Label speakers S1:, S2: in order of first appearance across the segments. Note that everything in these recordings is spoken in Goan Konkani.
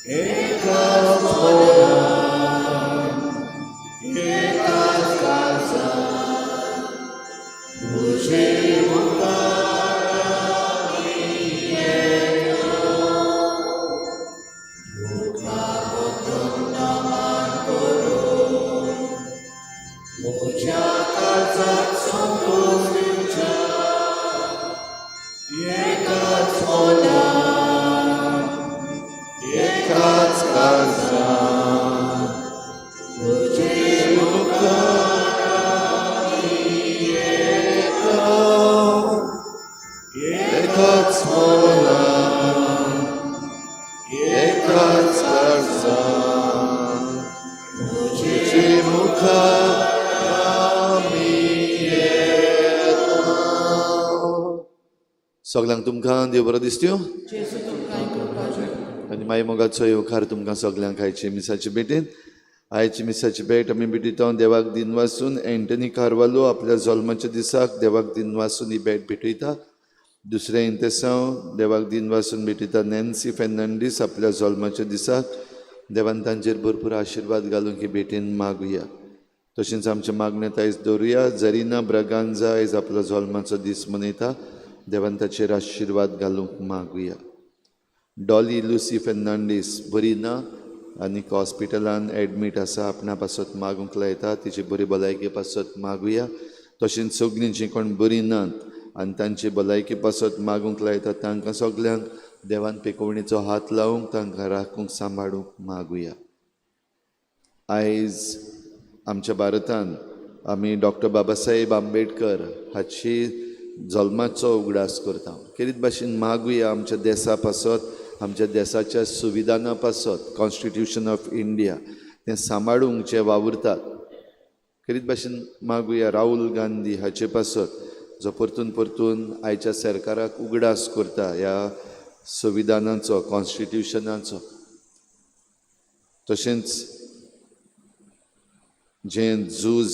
S1: एकाच मनान, एकाच काळजान, तुजे मुखार आमी येता. तुका परतून नमन करून तुज्या काळजाक संतोष दिवच्या. एकाच मनान, एकाच काळजान, तुजे मुखार आमी येता. एकाच मनान, एकाच काळजान, तुजे मुखार आमी येता.
S2: सगल्यांक तुमकां देव बरो दिसत्यो.
S3: जेजू तुमकां कृपा.
S2: आनी माई मोगाचो येवकार तुमकां सगल्यांक आयचे मिसाचे भेटेन. आयची मिसाची भेट आमी भेटयता देवाक दिनवासून. एंटनी कार्वालो आपल्या जल्माच्या दिसाक देवाक दिनवासून ही भेट भेटयता. दुसरें इंतेसांव देवाक दिनवासून भेटयता नॅन्सी फेर्नांडीस आपल्या जल्माच्या दिसाक. देवान तांचेर भरपूर आशिर्वाद घालूंक ही भेटेन मागुया. तशेंच आमच्या मागण्यांत आयज दवरुया जरीना ब्रगांजा आयज आपलो जल्माचो दीस मनयता. देवान ताचेर आशिर्वाद घालूंक मागुया. डॉली लुसी फेर्नांडीस बरी ना आनीक हॉस्पिटलान एडमीट आसा. आपणा पासत मागूंक लायता. तिची बरी भलायकी पासत मागुया. तशेंच सगळीं जीं कोण बरीं नात आनी तांची भलायकी पासत मागूंक लायता तांकां सगल्यांक देवान पेकोवणेचो हात लावंक, तांकां राखूंक, सांबाळूंक मागुया. आयज आमच्या भारतान आमी डॉक्टर बाबासाहेब आंबेडकर हाची जल्माचो उगडास करता. खेरीत भाशेन मागुया आमच्या देसा पासत, आमच्या देसाच्या संविधाना पासत, कॉन्स्टिट्युशन ऑफ इंडिया तें सांबाळूंक जे वावुरतात. खेरीत भाशेन मागुया राहुल गांधी हाचे पासत, जो परतून परतून आयच्या सरकाराक उगडास करता ह्या संविधानाचो, कॉन्स्टिट्युशनाचो. तशेंच जें झूज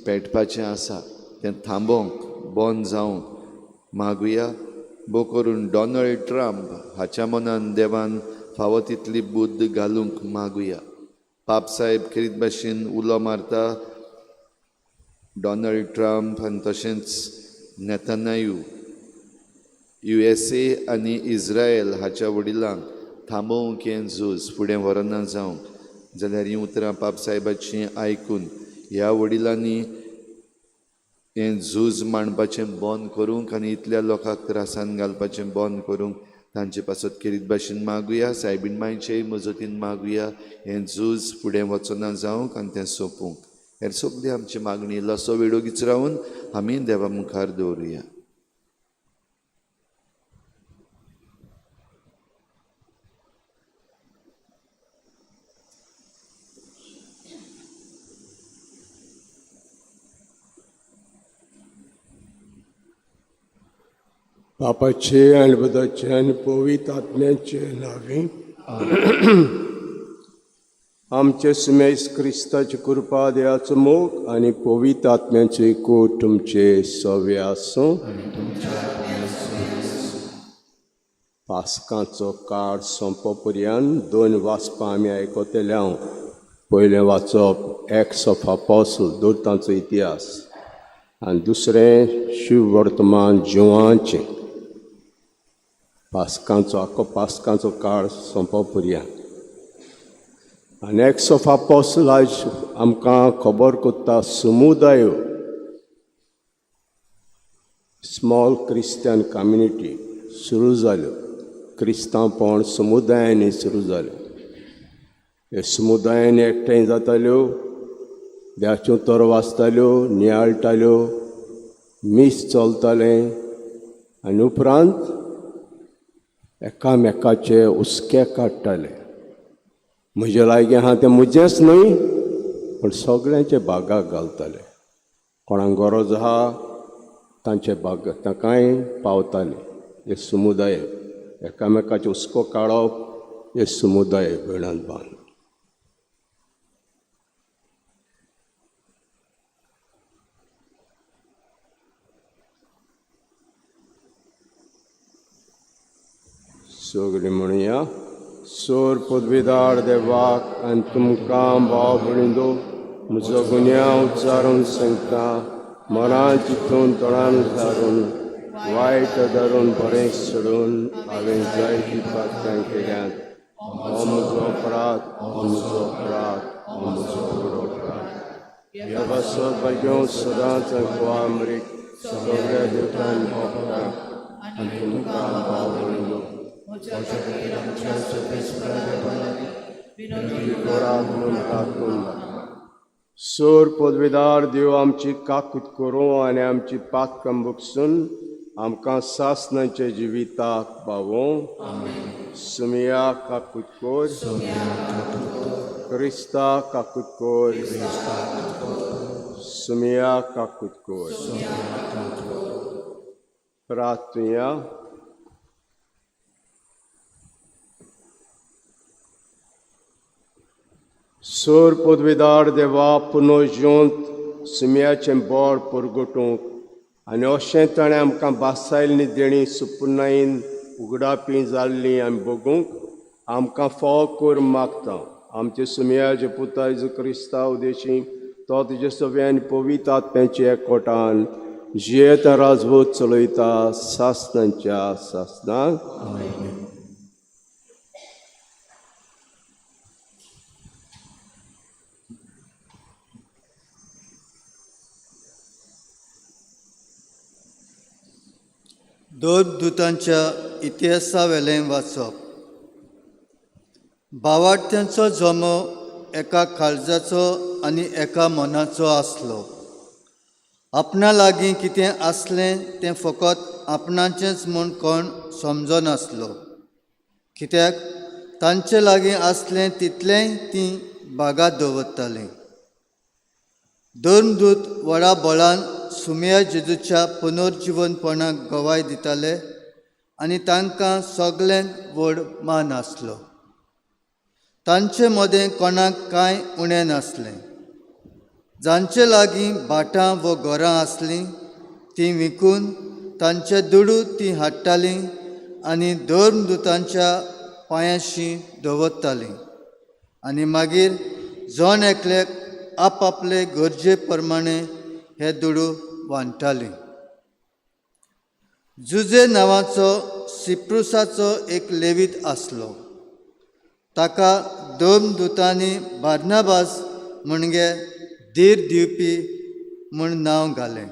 S2: पेटपाचें आसा तें थांबोवंक, बंद जावंक मागुया. भोव करून डॉनल्ड ट्रम्प हाच्या मनान देवान फावो तितली बुद्द घालूंक मागुया. पाप साहेब खेरीत भाशेन उलो मारता डॉनल्ड ट्रम्प आनी तशेंच नेतन्याहू, USA आनी इस्रायल हाच्या वडिलांक थांबोवंक हें झूज फुडें व्हरना जावंक. जाल्यार हीं उतरां पाप साहेबाचीं आयकून ह्या वडिलांनी हें झूज मांडपाचें बंद करूंक आनी इतल्या लोकांक त्रासान घालपाचें बंद करूंक तांचे पासत खेरीत भाशेन मागुया. सायबीण मांयचेय मजतीन मागुया हें झूज फुडें वचना जावंक आनी तें सोंपूंक. हेर सगळी आमची मागणी इल्लोसो वेळ ओगीच रावन आमी देवा मुखार दवरुया.
S4: बापाचे आनी पुताचे आनी पवित्र आत्म्याचे नांवी आमचे सुमेस क्रिस्ताची कृपा, देवाचो मोग आनी पवित्र आत्म्याचे एकूट तुमचे सवे आसूं. पास्काचो काळ सोंपो पर्यंत दोन वाचपां आमी आयकतले हांव. पयलें वाचप एक्स ऑफ अपोसल, दोतांचो इतिहास, आनी दुसरें शिववर्तमान जिवांचें. पास्कांचो आख्खो पास्कांचो काळ सोंपो पर्यंत. आनी एक्स ऑफ अपोसल आयज आमकां खबर कोत्ता समुदाय, स्मॉल क्रिस्तियन कम्युनिटी सुरू जाल्यो. क्रिस्तांवपण समुदायांनी सुरू जाल्यो. हे समुदायांनी एकठांय जाताल्यो, देवाच्यो तरो वाचताल्यो, नियाळटाल्यो, मीस चलतालें आनी उपरांत एकामेकाचे हुस्के काडटाले. म्हजे लागीं आहा तें म्हजेंच न्हय पण सगळ्यांचे भागाक घालताले. कोणाक गरज आहा तांचे भाग तांकांय पावताले. हे समुदाय एकामेकाचे हुस्को काडप हे समुदाय भयणान बांद. सगळीं म्हणया. सोर पदवीदार देवाक आनी तुमकां भाव भयणींनो म्हजो गुन्यांव उच्चारून सांगता मनान चिंतून तोंडान उच्चारून वायट धरून बरें सोडून हांवें जायतीं पातकां केल्यांत. हो म्हजो अपराध, हो म्हजो अपराध, हो म्हजो व्हडलो अपराध. ह्या पासत भाग्यो सदांच अमरीक सगळ्या देवतांनी उपकार आनी तुमकां भाव भयणींनो करात म्हूण प्रार्थना मागता. सोर पदवीदार देव आमची काकूत करूं आनी आमची पातकां बगसून आमकां सासणाच्या जिविताक पावों. सुमिया काकूत कोर, क्रिस्ता काकूत कोर, सुमिया काकूत कोर. प्रार्थुया. सोर पदवीदार देवा पुनर्जिवंत सुम्याचें बोड परगटूंक आनी अशें ताणें आमकां बासायल्ली देणी सुपुर्णायेन उगडापी जाल्ली आमी बगूंक आमकां फाव कर मागता. आमचे सुम्याचे पुता जेजू क्रिस्ता उदेशी तो तुजे सगळ्यान पवित्र आत्म्याच्या एकवटान जियेता राजवट चलयता सासणाच्या सासणाक.
S3: दोन दुतांच्या इतिहासावेलें वाचप. भावार्थ्यांचो जमो एका काळजाचो आनी एका मनाचो आसलो. आपणा लागीं कितें आसलें तें फकत आपणाचेंच म्हूण कोण समजनासलो, कित्याक तांचे लागीं आसलें तितलेंय तीं बागात दवरतालीं. धर्मदूत व्हडा बळान सुमिया जेजूच्या पुनर्जिवनपणाक गवाय दिताले आनी तांकां सगळ्यांत व्हड मान आसलो. तांचे मदें कोणाक कांय उणें नासलें. जांचे लागीं भाटां व घरां आसलीं तीं विकून तांचे दुडू तीं हाडटालीं आनी धर्मदुतांच्या पांयांशी दवरतालीं आनी मागीर जण एकल्याक आपआपले गरजे प्रमाणे हे दुडू वांट्टालीं. जुजे नांवाचो सिप्रुसाचो एक लेवीत आसलो. ताका धर्मदुतांनी बार्नाबास म्हणजे धीर दिवपी म्हूण नांव घालें.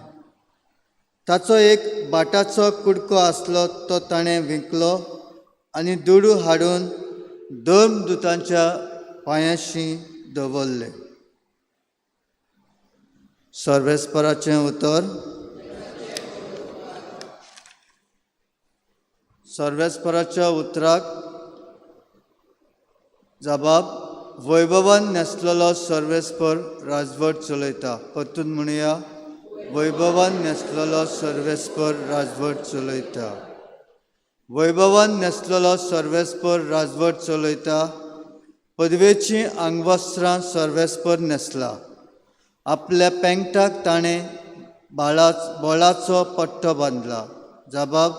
S3: ताचो एक बाटाचो कुडको आसलो तो ताणें विकलो आनी दुडू हाडून धर्मदुतांच्या पांयांशी दवरले. सर्वेस्पराचें उतर. सर्वेस्पराच्या उतराक जबाब. वैभवान न्हेसलेलो सर्वेस्पर राजवट चलयता. परतून म्हणया, वैभवान न्हेसलेलो सर्वेस्पर राजवट चलयता. वैभवान न्हेसलेलो सर्वेस्पर राजवट चलयता. पदवेचीं आंगवस्त्रां सर्वेस्पर न्हेसला. आपल्या पेंगटाक ताणें बोळाचो पट्टो बांदला. जबाब.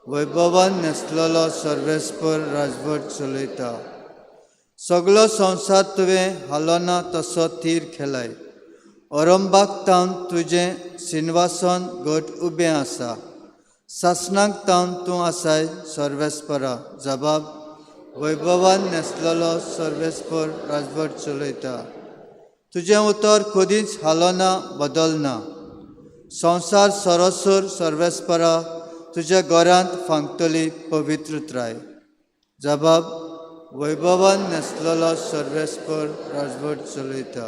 S3: वैभवान न्हेसलेलो सर्वेस्पर राजवट चलयता. सगलो संवसार तुवें हालोना तसो तीर खेलाय. औरंबाक तावन तुजें सिनवासन घट उबें आसा. सासणाक तावन तूं आसाय सर्वेस्परा. जबाब. वैभवान न्हेसलेलो सर्वेस्पर राजवट चलयता. तुजें उतर कदींच हालोना बदलना. संवसार सरोसर सर्वेस्परा तुज्या घरांत फांकतली पवित्रताय. जबाब. वैभवान न्हेसलेलो सर्वेस्पर राजवट चलयता.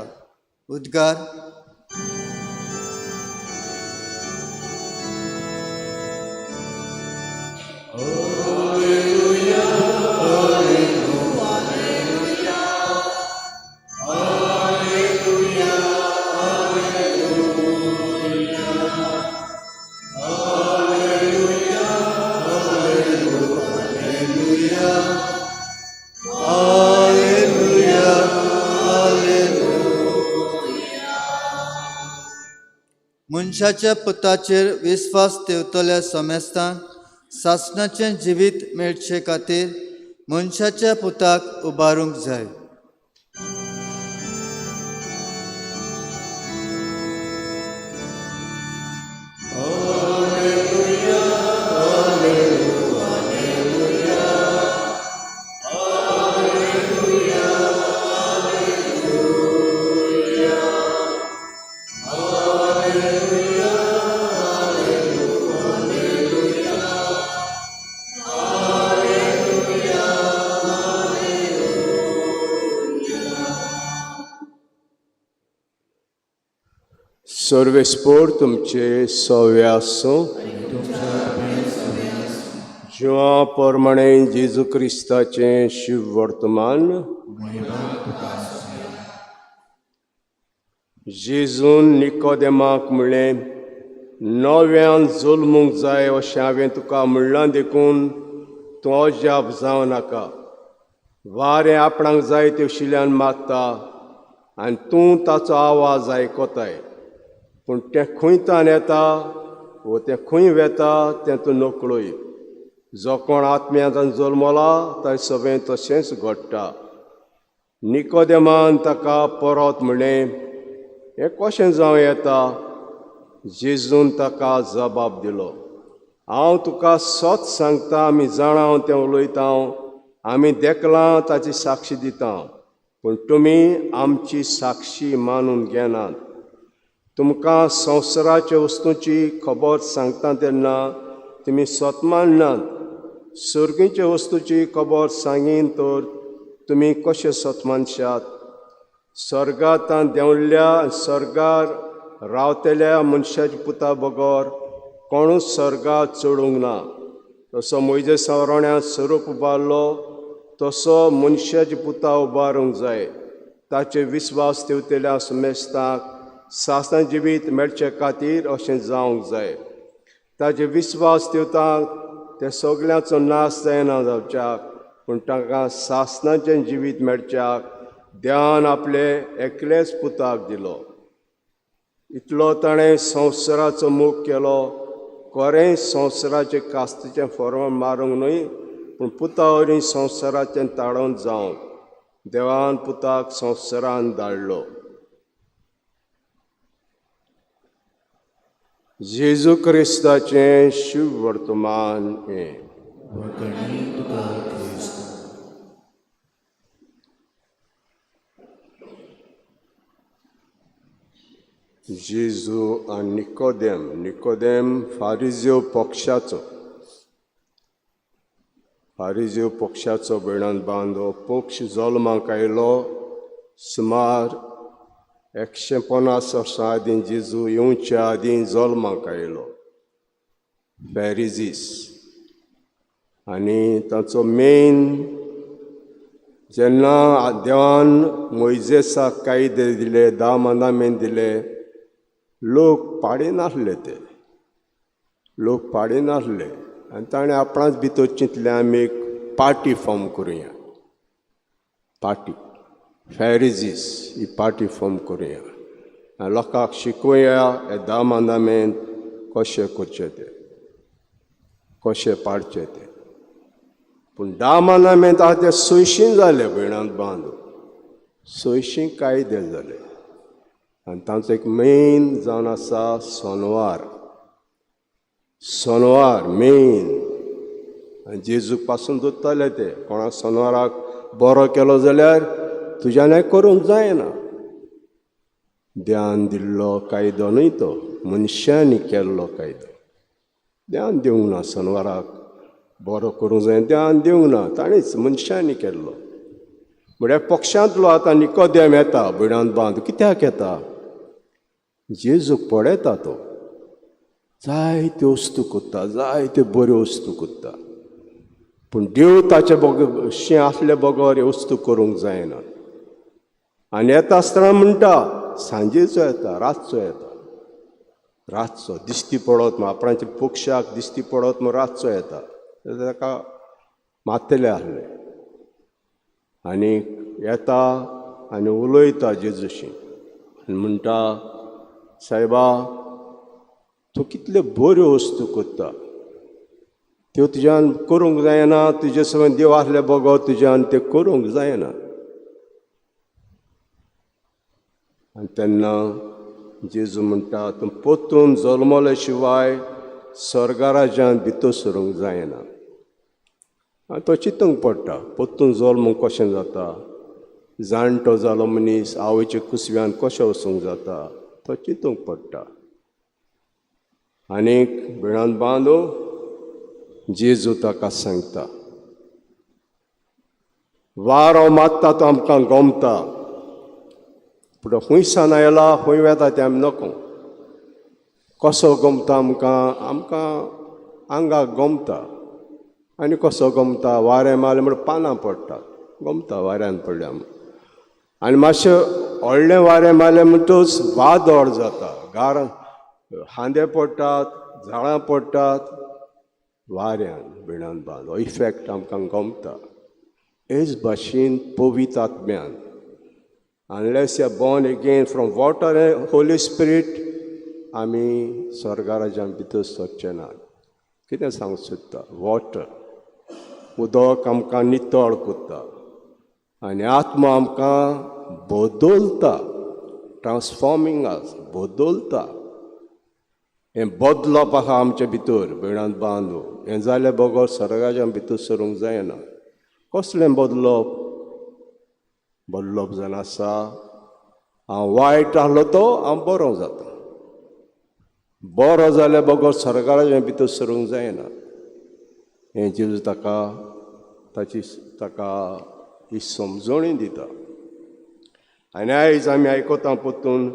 S3: उद्गार. मनशाच्या पुताचेर विस्वास ठेवतल्या समेस्तांक सासणाचें जिवीत मेळचे खातीर मनशाच्या पुताक उबारूंक जाय.
S4: सर्वेस्पोर तुमचे सव्या आसूं. जिवा प्रमाणे जेजू क्रिस्ताचें शिव वर्तमान. जेजून निकोदेमाक म्हणलें, नव्यान जल्मूंक जाय अशें हांवें तुका म्हणलां देखून तूं अजाप जावं नाका. वारें आपणाक जाय तेवशिल्यान मारता आनी तूं ताचो आवाज आयकताय, पूण तें खंय तान येता वो तें खंय वेता तें तूं नकळय. जो कोण आत्म्यांतल्यान जल्मला ताचे सगळें तशेंच घडटा. निकोदेमान ताका परत म्हणलें, हें कशें जावं येता? जेजून ताका जबाब दिलो, हांव तुका सत सांगता, आमी जाणां तें उलयता, आमी देखलां ताची साक्षी दिता, पूण तुमी आमची साक्षी मानून घेनात. तुमकां संवसाराच्या वस्तूंची खबर सांगता तेन्ना तुमी सत माननात. सर्गीच्या वस्तूची खबर सांगीन तर तुमी कशें सत मानशात? सर्गांत देंवल्ल्या सर्गार रावतल्या मनशाच्या पुता बगर कोणूच सर्गार चडूंक ना. तसो मोयजेसा रोण्यांत स्वरूप उबारलो तसो मनशाच्या पुता उबारूंक जाय. ताचे विस्वास ठेवतल्या समेस्तांक सासणा जिवीत मेळचे खातीर अशें जावंक जाय. ताजे विस्वास ठेवतांक ते सगळ्यांचो नाश जायना जावच्याक, पूण तांकां सासणाचें जिवीत मेळच्याक देवान आपले एकलेच पुताक दिलो. इतलो ताणें संवसाराचो मोग केलो, खरें संवसाराचें कास्तीचें फॉर्म मारूंक न्हय, पूण पुता वरवीं संवसाराचें ताडोवन जावंक देवान पुताक संवसारान धाडलो. जेजू क्रिस्ताचें शिव वर्तमान हें. जेजू आनी निकोदेम. निकोदेम फारिज्यो पक्षाचो, फारिज्यो पक्षाचो भयणान बांदो पक्ष जल्माक आयलो सुमार 150 वर्सां आदीं. जेजू येवच्या आदीं जल्माक आयलो फॅरिजीस. आनी ताचो मेन जेन्ना देवान मोयजेसाक कायदे दिले, 10 मंदामेन दिले, लोक पाडिनासले, ते लोक पाडिनासले. आनी ताणें आपणाच भितर चिंतलें, आमी एक पार्टी फॉर्म करुया, पार्टी फॅरिजीस ही पार्टी फॉर्म करुया आनी लोकांक शिकोवया हे 10 मंदामेन कशें करचें तें, कशें पाडचें तें. पूण 10 मंदामेन आतां ते 600 जाले भयणांत बांद, 600 कायदे जाले. आनी तांचो एक मेन जावन आसा सोनवार, सोनवार मेन. आनी जेजूक पासून दोत्ताले ते, कोणाक सोनवाराक बरो केलो जाल्यार तुज्यान हें करूंक जायना. ध्यान दिल्लो कायदो न्हय तो, मनशांनी केल्लो कायदो. ध्यान दिवंक ना सोनवाराक बरो करूंक जाय, ध्यान दिवंक ना, ताणेंच मनशांनी केल्लो. म्हळ्यार पक्षांतलो आतां निकोदेम येता भयणांत बांद. कित्याक येता? जेजूक पळयता तो, जायत्यो वस्तू करता, जायत्यो बऱ्यो वस्तू करता, पूण देव ताचे बगर शें आसले बगर ह्यो वस्तू करूंक जायना. आनी येता आसतना म्हणटा, सांजेचो येता, रातचो येता, रातचो दिश्टी पडत म्हूण आपणाच्या पक्षाक दिश्टी पडत म्हूण रातचो येता. ताका मारतले आसले. आनी येता आनी उलयता जेजूशी आनी म्हणटा, सायबा तूं कितल्यो बऱ्यो वस्तू करता, त्यो तुज्यान करूंक जायना, तुजे सगळें देव आसले बगर तुज्यान त्यो करूंक जायना. आनी तेन्ना जेजू म्हणटा, तूं परतून जल्मले शिवाय स्वर्गराज्यांत भितर सरूंक जायना. आनी तो चिंतूंक पडटा, परतून जल्मूंक कशें जाता, जाणटो जालो मनीस आवयच्या कुसव्यान कशें वचूंक जाता, तो चिंतूंक पडटा. आनीक बिळान बांदू जेजू ताका सांगता, वारो मारता तो आमकां गमता, पूण खंयसान आयला खंय वेता तें आमी नको. कसो गमता आमकां, आमकां आंगाक गमता. आनी कसो गमता, वारें मारलें म्हण पानां पडटात, गमता वाऱ्यान पडल्या. आनी मातशें व्हडलें वारें मारलें म्हणटकच वादळ जाता, गार खांदे पडटात, झाडां पडटात वाऱ्यान बिणान बांद. हो इफेक्ट आमकां गमता. हेच भाशेन पवित्र आत्म्यान, unless you are born again from water and Holy Spirit, आमी स्वर्गराज्यान भितर सरचे ना. कितें सांगूंक सोदता, वॉटर उदक आमकां नितळ करता आनी आत्मा आमकां बदलता, ट्रान्सफॉर्मींग आस, बदलता. हें बदलप आसा आमचे भितर भयणांत बांदू. हें जालें बगर स्वर्गाच्या भितर सरूंक जायना. कसलें बदलप? बदलप जावन आसा, हांव वायट आहलो तो हांव बरो जाता, बरो जाल्या बगर स्वर्गाच्या भितर सरूंक जायना. हें जेजू ताका ताची ताका ही समजणी दिता. आनी आयज आमी आयकता परतून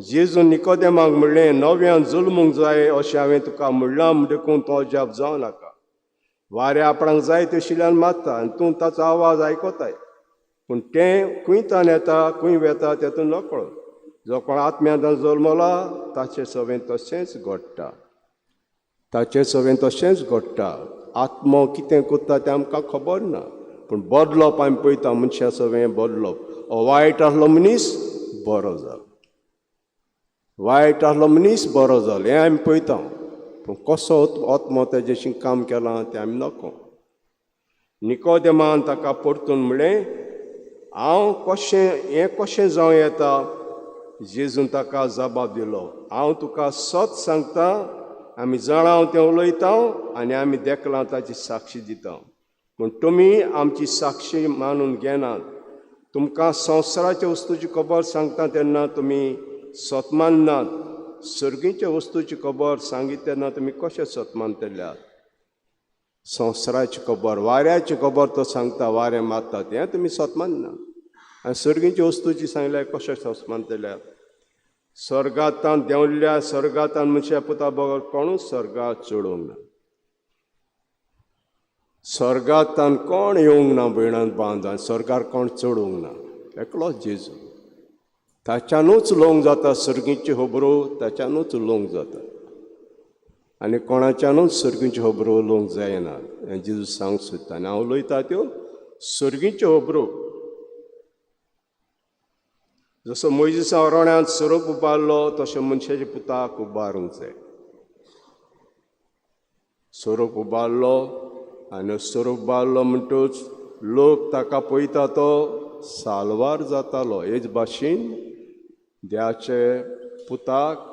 S4: जेजून निकोदेमाक म्हणलें, नव्यान जल्मूंक जाय अशें हांवें तुका म्हणलां देखून तो अजाप जावं नाका. वारें आपणाक जाय तशिल्यान मारता आनी तूं ताचो आवाज आयकताय, पूण तें खंयतान येता खंय वेता तेतून नकळो. जो कोण आत्म्यांत जल्मला ताचें सगळें तशेंच घडटा, ताचें सगळें तशेंच घडटा. आत्मो कितें करता तें आमकां खबर ना, पूण बदलप आमी पळयता मनशां सगळें बदलप. हो वायट आहलो मनीस बरो जालो, वायट आहलो मनीस बरो जालो, हें आमी पळयता. पूण कसो आत्मो तेजेशी काम केलां तें आमी नको. निकोदेमान ताका परतून म्हणलें, हांव कशें हें कशें जावं येता? जेजून ताका जबाब दिलो, हांव तुका सत सांगता, आमी जाणां तें उलयता आनी आमी देखलां ताची साक्षी दिता, पूण तुमी आमची साक्षी मानून घेनात. तुमकां संवसाराच्या वस्तूची खबर सांगता तेन्ना तुमी सत माननात, सर्गीच्या वस्तूची खबर सांगीत तेन्ना तुमी कशें सत मानतल्यात? संवसाराची खबर, वाऱ्याची खबर तो सांगता, वारें मारता तें तुमी सत मानना, आनी सर्गीच्या वस्तूची सांगल्यार कशें सत मानतल्यात? स्वर्गांत देंवल्या स्वर्गांत मनशा पुता बगर कोणूच स्वर्गांत चडूंक ना, स्वर्गांत कोण येवंक ना भयणांत बांद, आनी स्वर्गार कोण चडूंक ना, एकलोच जेजू. ताच्यानूच उलोवंक जाता सर्गीच्यो खबरो, ताच्यानूच उलोवंक जाता आनी कोणाच्यानूच सर्गीच्यो खबरो उलोवंक जायना. हें जेजू सांगूंक सोदता. आनी हांव उलयता त्यो सर्गीच्यो खबरो. जसो मोयजीसा रोण्यांत सोरोप उबारलो तशें मनशाच्या पुताक उबारूंक जाय. सोरोप उबारलो आनी सोरोप उबारलो म्हणटूच लोक ताका पळयता तो साल्वार जातालो. हेच भाशेन देवाचे पुताक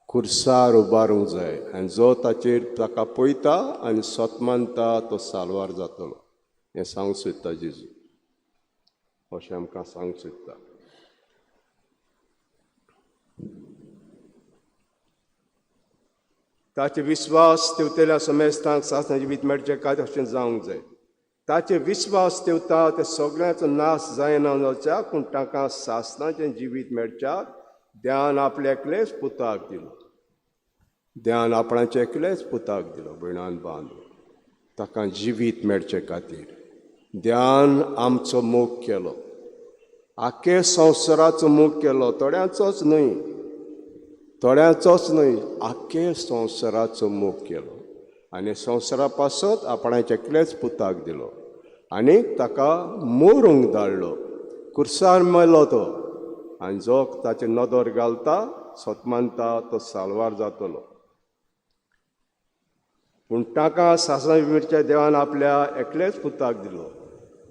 S4: खुर्सार उबारूंक जाय आनी जो ताचेर ताका पळयता आनी सत मानता तो साल्वार जातलो. हें सांगूंक सोदता जेजू, अशें आमकां सांगूंक सोदता. ताचे विस्वास तेवतेल्या समेस्तांक सासणा जिवीत मेळचें काय तशें जावंक जाय. ताचे विस्वास तेवता ते सगळ्यांचो नाश जायना जावच्याक, पूण तांकां सासणाचें जिवीत मेळच्याक ध्यान आपल्या एकलेच पुताक दिलो, ध्यान आपणाचें एकलेच पुताक दिलो. भयणान बांदू ताका जिवीत मेळचे खातीर ध्यान आमचो मोग केलो, आख्खे संवसाराचो मोग केलो, थोड्यांचोच न्हय, थोड्यांचोच न्हय, आख्खे संवसाराचो मोग केलो आनी संवसारा पासत आपणाच्या एकलेच पुताक दिलो आनी ताका मरूंक धाडलो, खुर्सार मेलो तो. आनी जो ताचे नदर घालता सत मानता तो साल्वार जातलो. पूण ताका सासणा मिरच्या देवान आपल्या एकलेच पुताक दिलो.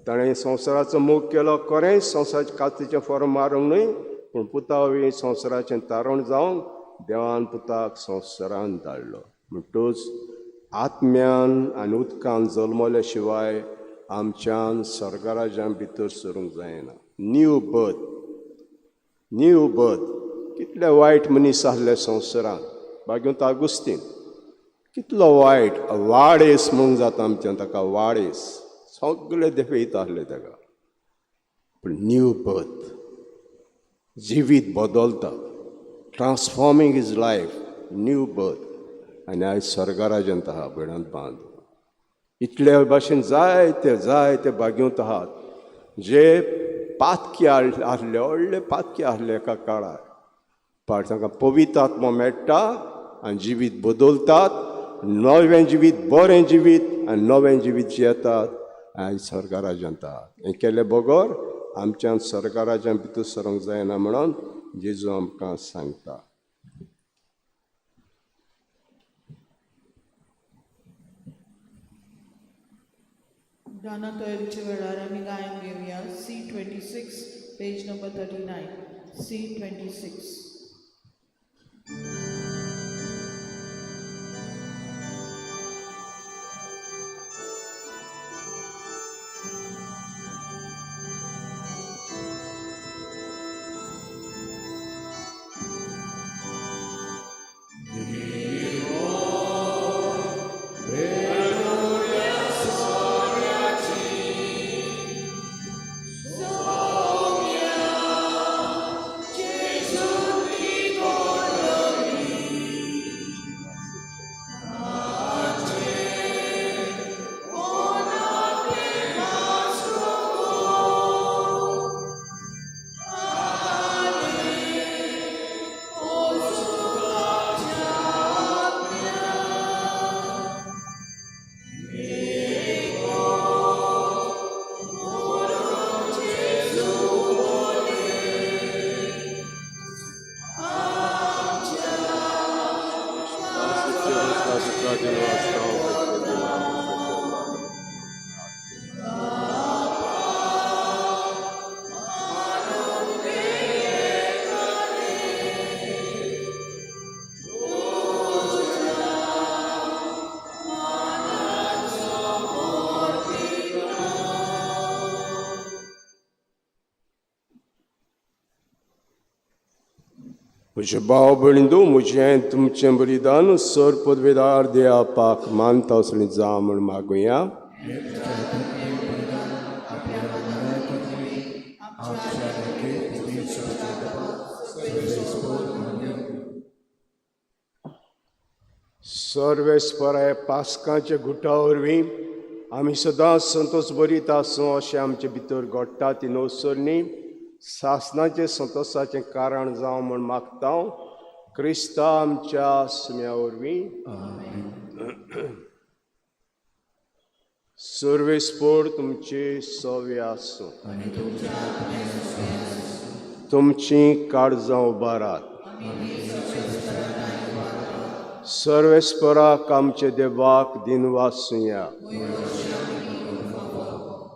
S4: ताणें संवसाराचो मोग केलो, खरेंच संवसाराच्या कातीचें फॉर्म मारूंक न्हय, पूण पुता वरवीं संवसाराचें तारण जावन देवान पुताक संवसारान धाडलो. म्हणटूच आत्म्यान आनी उदकान जल्मल्या शिवाय आमच्यान स्वर्गराज्यान भितर सरूंक जायना. New birth, new birth. कितले वायट मनीस आसले संवसारान, बागेवंत आगुस्तीन कितलो वायट, वाडेस म्हणूंक जाता आमच्यान ताका, वाडेस सगळे देफेत आसले ताका. पूण न्यू बर्थ, जिवीत बदलता, transforming his life, new birth. आनी आयज स्वर्गराज्यांत आहा भयणांत बांद. इतले भाशेन जायते जायते बागेवंत आहात जे पातकी आसले, व्हडले पातकी आसले एका काळार, पाट तांकां पवित्र आत्मो मेळटा आनी जिवीत बदलतात, नवें जिवीत, बरें जिवीत आनी नवें जिवीत जियेतात आनी स्वर्गराज्यांत आहात. हें केलें बगर आमच्यान स्वर्गराज्यान भितर सरूंक जायना म्हणून जेजू आमकां सांगता.
S5: गाना तयारीच्या वेळार आमी गायन घेवया. C 26, page number 39, C 26.
S4: म्हजे भाव भयणींनो, म्हजें तुमचें बलिदान सर पदवेदार देवापाक मानता असलें जावं म्हूण मागुया. सर्वेस्पराय पास्कांच्या गुटा वरवीं आमी सदांच संतोष बरीत आसूं अशें आमचे भितर घडटा ती नवसरणी सासणाचें संतोशाचें कारण जावं म्हूण मागता क्रिस्ता आमच्या सुम्या वरवीं. सर्वेस्पोर तुमचे सवे आसूं, तुमचीं काळजां उबारात. सर्वेस्पराक आमचे देवाक दिनवासुया.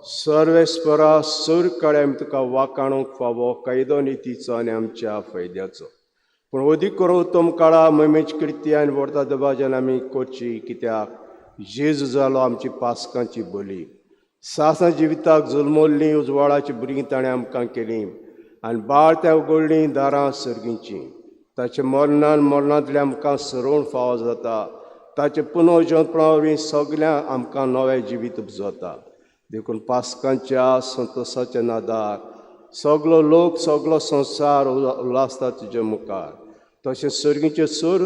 S4: सर्वेस्परा सूर काळे तुका वाकाणूंक फावो कायदो नितीचो आनी आमच्या फायद्याचो, पूण अदीक करून उत्तम काळा मोहिमेची कृती आनी व्हरता दबाज्यान आमी करची, कित्याक जेजू जालो आमची पास्कांची बली. सासणा जिविताक जल्मल्लीं उजवाडाची भुरगीं ताणें आमकां केलीं आनी बाळ त्या उगडलीं दारां सर्गींचीं. ताचे मरणान मरणांतलें आमकां सरोवण फावो जाता, ताचें पुनर्जन्मपणा वरवीं सगळ्यांक आमकां नवें जिवीत उपजता. देखून पास्कांच्या संतोशाच्या नादार सगलो लोक सगलो संवसार उल्हासता तुजे मुखार. तशें सर्गीचे सूर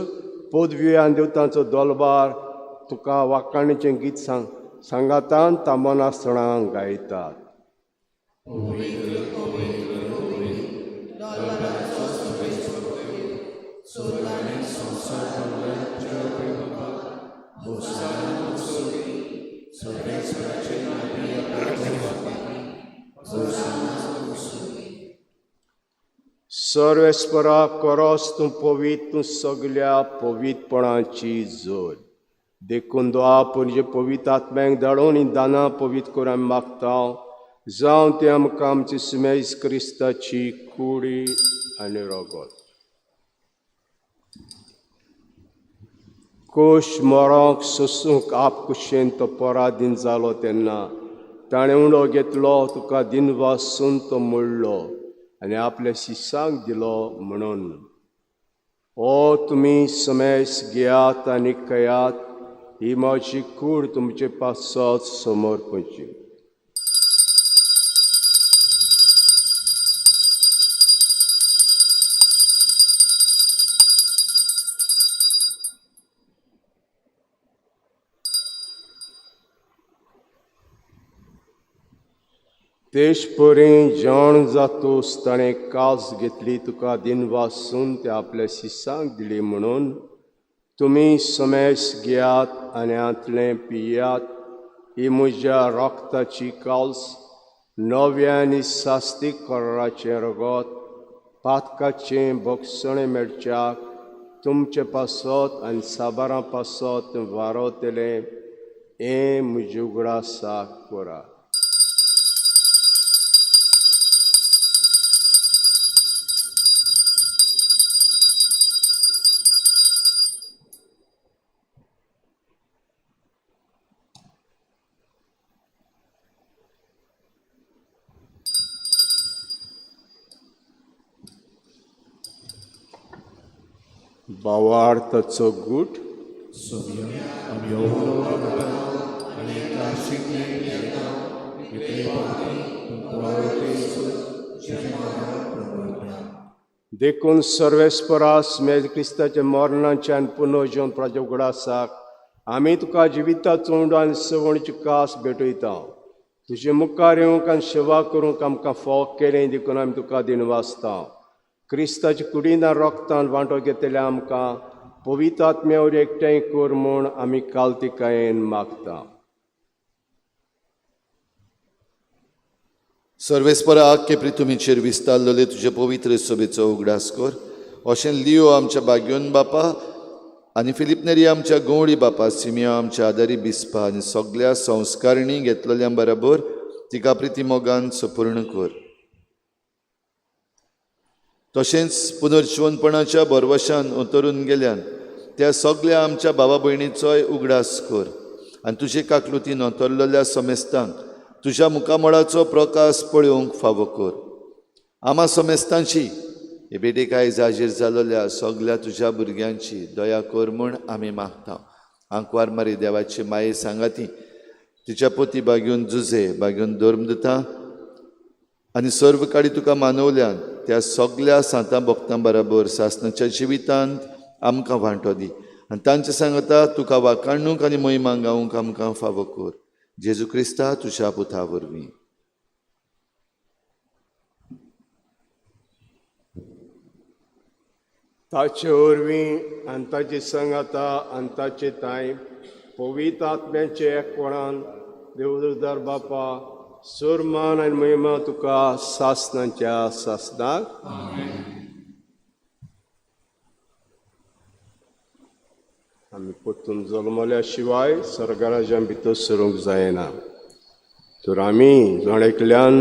S4: पदवी आनी देवतांचो दोलबार तुका वाकाणीचें गीत सांगातान तांबनासतना गायतात. सर्वेस्परा करोस तूं पवित्र, तूं सगल्या पवित्रपणाची जोड. देखून देवा पुणजे पवित्र आत्म्यांक धाडून ही दानां पवित्र करून आमी मागता जावं तें आमकां आमची सुमेज क्रिस्ताची कुडी आनी रगत. कोश मरोंक सोसूंक आपकुशेन तो पराधीन जालो तेन्ना ताणें उंडो घेतलो, तुका दिनवासून तो मोडलो आनी आपल्या शिसांक दिलो म्हणून, ओ तुमी समेस घेयात आनी कयात, ही म्हजी कूड तुमचे पासत समर्पची. तेश परी जेवण जातूस ताणें कास घेतली, तुका दिनवासून ते आपल्या शिसांक दिली म्हणून, तुमी समेस घेयात आनी हांतलें पियात, ही म्हज्या रक्ताची काल्स, नव्या आनी सास्तीक कराराचें रगत, पातकाचें भोगसणें मेळच्याक तुमचे पासत आनी साबारां पासत वारोतलें हें म्हजे उगडासाक करात. भावार्थाचो गूट. देखून सर्वेस्परास मेज क्रिस्ताच्या मरणाच्या आनी पुनर्जीवन प्राच्या उगडासाक आमी तुका जिविताचो उंडो आनी सवणची कास भेटयता. तुजे मुखार येवंक आनी सेवा करूंक आमकां फोग केलें देखून आमी तुका दिनवासता. क्रिस्ताच्या कुडीन रक्तान वांटो घेतल्या आमकां पवित्र आत्म्या वरवीं एकठांय कर म्हूण आमी कालतिकायेन मागता.
S2: सर्वेस्परा आख्खे प्रिथुमीचेर विस्तारलेले तुजे पवित्र सभेचो उगडास कर. अशें लियो आमच्या बाग्योन बापा आनी फिलीप नेरी आमच्या गंवडी बापा, सिमियो आमच्या आदारी बिस्पा आनी सगल्या संस्कारणी घेतलेल्या बराबर तिका प्रिती मोगान सपूर्ण कर. तशेंच पुनर्जिवनपणाच्या भरवशान उतरून गेल्यान त्या सगल्या आमच्या बाबा भयणीचोय उगडास कर आनी तुजे काकलुतीन अंतरलेल्या समेस्तांक तुज्या मुखामळाचो प्रकाश पळोवंक फावो कर. आमा समेस्तांची हे बेटेक आयज हाजीर जालोल्या सगल्या तुज्या भुरग्यांची दया कर म्हूण आमी मागता. आंकवार मारी देवाची माये सांगाती तिच्या पोती बागेवन जुजे बागेवन धर्म दिता आनी सर्व काडी तुका मानवल्यान त्या सगल्या सांतां भक्तां बराबर सासणाच्या जिवितांत आमकां वांटो दी आनी तांचे सांगता तुका वाकाणूंक आनी महिमा गावंक आमकां फावो कर. जेजू क्रिस्ता तुज्या पुता वरवीं.
S4: ताचे वरवीं आनी ताचे सांगाता आनी ताचे तांय पवित्र आत्म्याचे एकवणान देवदुदार बापा सुरमान आनी महिमा तुका सासणाच्या सासणाक. आमी परतून जल्मल्या शिवाय सर्गराज्यां भितर सरूंक जायना. तर आमी जण एकल्यान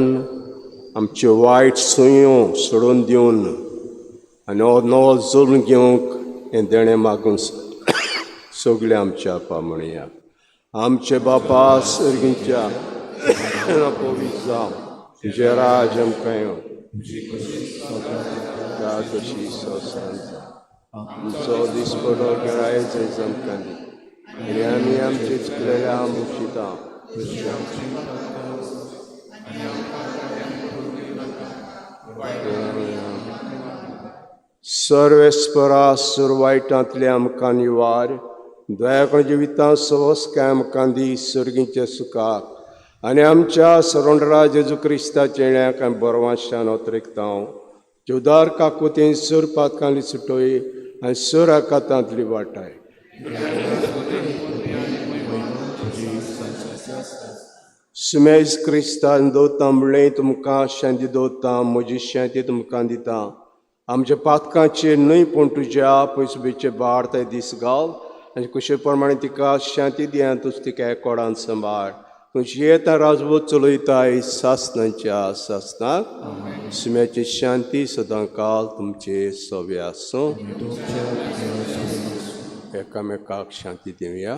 S4: आमच्यो वायट सुयो सोडून दिवन आनी हो नवो जल्म घेवंक हें देणें मागून सगळें आमच्या आपा म्हणया. आमचे बापा सर्गीच्या पवित्र जावं, तुजें राज आमकां येवं, तशी संवसारांत जावं. आमचो दिसपडो गिरायच आमकां दी आनी आमी आमचे चुकलेल्या मुक्षिता. सर्वेस्परा सुरवायटांतले आमकां निवार, दयाकण जिवितां सवस्काय आमकां दी सर्गीच्या सुखाक आनी आमच्या सरोंडरा जेजू क्रिस्ताच्या येण्याक आमी बरवाशान अतरेकता. जुदार काकुतीन सुर पातकांली सुटोय आनी सुर आकातांतली वाटाय. सुमेज क्रिस्तान दवरता म्हणलें तुमकां शांती दवरता, म्हजी शांती तुमकां दिता. आमच्या पातकांचेर न्हय पूण तुज्या पयसुबेचे बाळ ते दीस घाल आनी कुशे प्रमाणे तिका शांती दी आनी तूं तिका एकोडान सांबाळ. तूं जियेता राजवत चलयताय सासनाच्या सासनाक. सुम्याची शांती सदां काल तुमचे सवे आसूं. एकामेकाक शांती दिवया.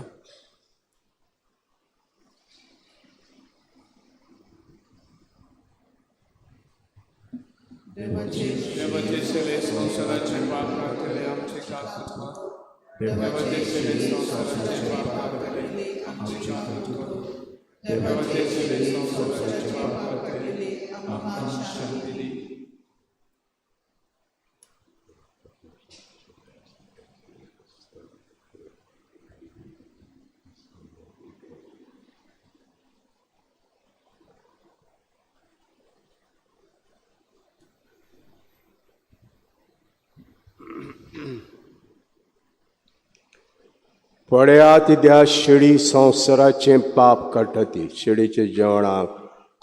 S6: देवाचे सेवे संवसाराचे पाप काडटले आमचे कात कर. देवाचे सेवे संवसाराचे पाप काडटले आमचे कात कर. देवाचे सेवे संवसाराचे पाप काडटले आमकां शांती दी.
S4: पळयात त्या शेळी संवसाराचें पाप काडटा ती शेळीच्या जेवणाक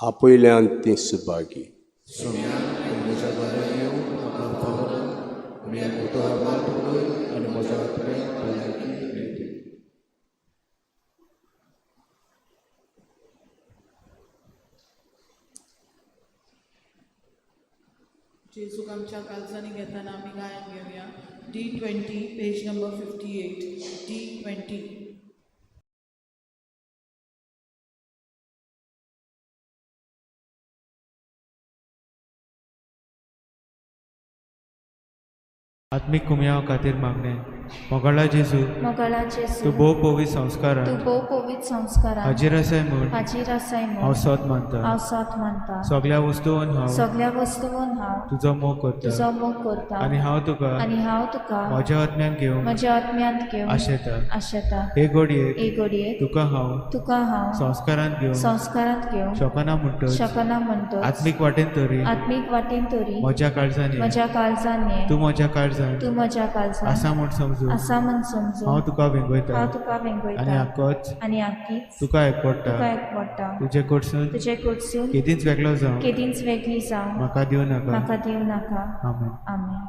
S4: आपयल्यान ती सुभागी.
S1: म्हज्या घरा येवन म्हाका फावना आनी ह्या उतरां मात उलय आनी म्हज्या आत्म्याक भलायकी मेळटली.
S5: जेजूक आमच्या काळजांनी घेताना आमी गायन घेवया D 20 page number 58 D 20.
S7: आत्मीक कुमयाव खातीर मागणें. मोगाळा जेजू,
S8: मोगाळा जेजू,
S7: तूं भोव पवित्र संस्कारान
S8: तूं भोव पवित्र संस्कारान
S7: हाजीर आसाय म्हूण
S8: हाजीर आसाय
S7: हांव
S8: म्हूण
S7: सोद मानता.
S8: हांव सोद मानता.
S7: सगळ्या वस्तून हांव
S8: सगळ्या वस्तून हांव
S7: तुजो मोग करता
S8: तुजो मोग करता
S7: आनी हांव तुका
S8: आनी हांव तुका
S7: म्हज्या आत्म्यान घेवंक
S8: म्हज्या आत्म्यांत घेवन
S7: आशेता.
S8: आशेता.
S7: हे घडयेक
S8: हे घडयेक
S7: तुका हांव
S8: तुका हांव
S7: संस्कारान घेवंक
S8: संस्कारांत घेवंक
S7: शकना म्हणटच
S8: शकना म्हणटच
S7: आत्मीक वाटेन तरी
S8: आत्मीक वाटेन तरी
S7: म्हज्या काळजान ये.
S8: म्हज्या काळजान ये.
S7: तूं म्हज्या काळजान
S8: तूं म्हज्या काळजान
S7: आसा म्हूण समजून
S8: आसा म्हूण समजून
S7: हांव तुका वेंगयता
S8: हांव तुका
S7: आनी
S8: वेंगयता
S7: आकोच
S8: आनी आकीच
S7: तुका एकवडटा.
S8: तुका एकवडटा.
S7: तुजे कडसून
S8: तुजे कडसून
S7: केदींच वेगळो जावं
S8: केदींच वेगळी जावं
S7: म्हाका दिवं नाका.
S8: म्हाका दिवं नाका.
S7: आमेन.
S8: आमेन.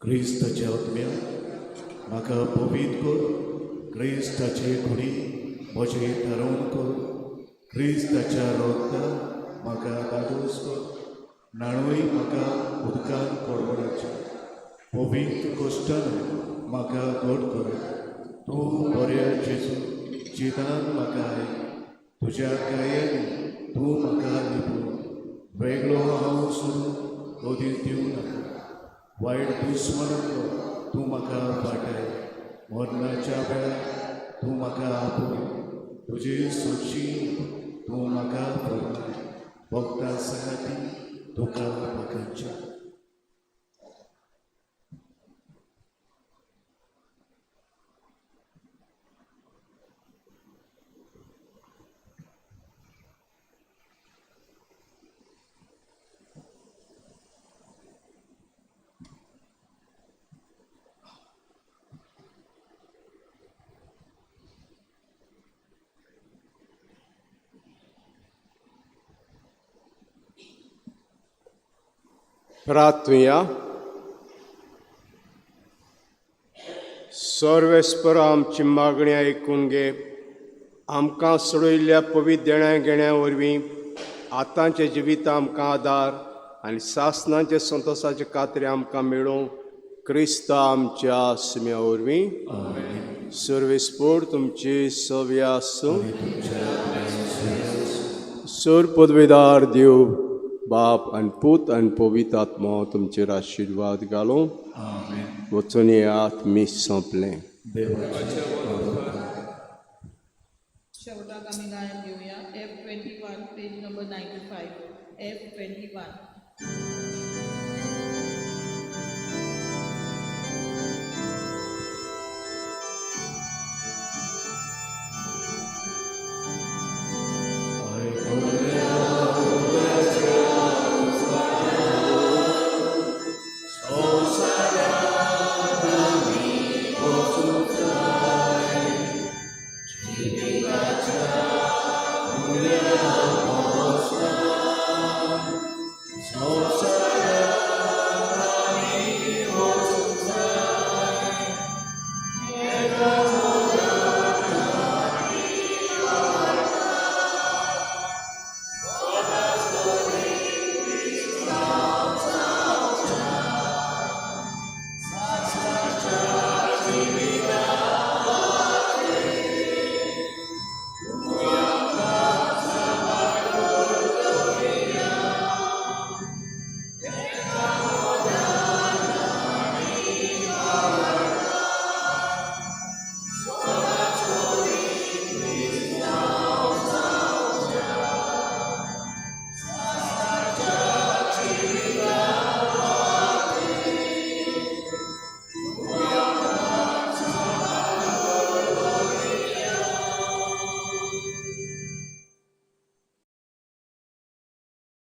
S1: क्रिस्ताच्या आत्म्या म्हाका पवित्र कर. क्रिस्ताचे कुडी म्हजें थारोवन कर. क्रिस्ताच्या रोगता म्हाका धादोस कर. न्हाणूय म्हाका उदकान कोडवडाचें पवित्र कश्टान म्हाका घट कर. तूं बऱ्या जेजू जितान म्हाका आयक. तुज्या गायांनी तूं म्हाका लिपो. वेगळो हांव सुरू कदीच दिवं नाका. वायट दुस्मनांतलो तूं म्हाका वाटाय. मरणाच्या वेळार तूं म्हाका आपोय. तुजी सोची तूं म्हाका फरमाय. भक्ता सांगाती तुका म्हाकाच्या.
S4: प्रार्थुया. सर्वेस्पर आमची मागणी आयकून घे. आमकां सोडयल्ल्या पवित्र देण्या घेण्या वरवीं आतांचे जिवीत आमकां आदार आनी सासनाचे संतोसाचे कात्री आमकां मेळूं क्रिस्ता आमच्या सुम्या वरवीं. सर्वेस्पोर तुमची सव्या आसूं. सोर पदवेदार देव बाप आनी पूत आनी पवित्र आत्मो तुमचेर आशिर्वाद घालूं. वचून येयात. मीस सोंपलें.
S5: शेवटाक आमी गायन घेवया F 21, page number 95, F 21.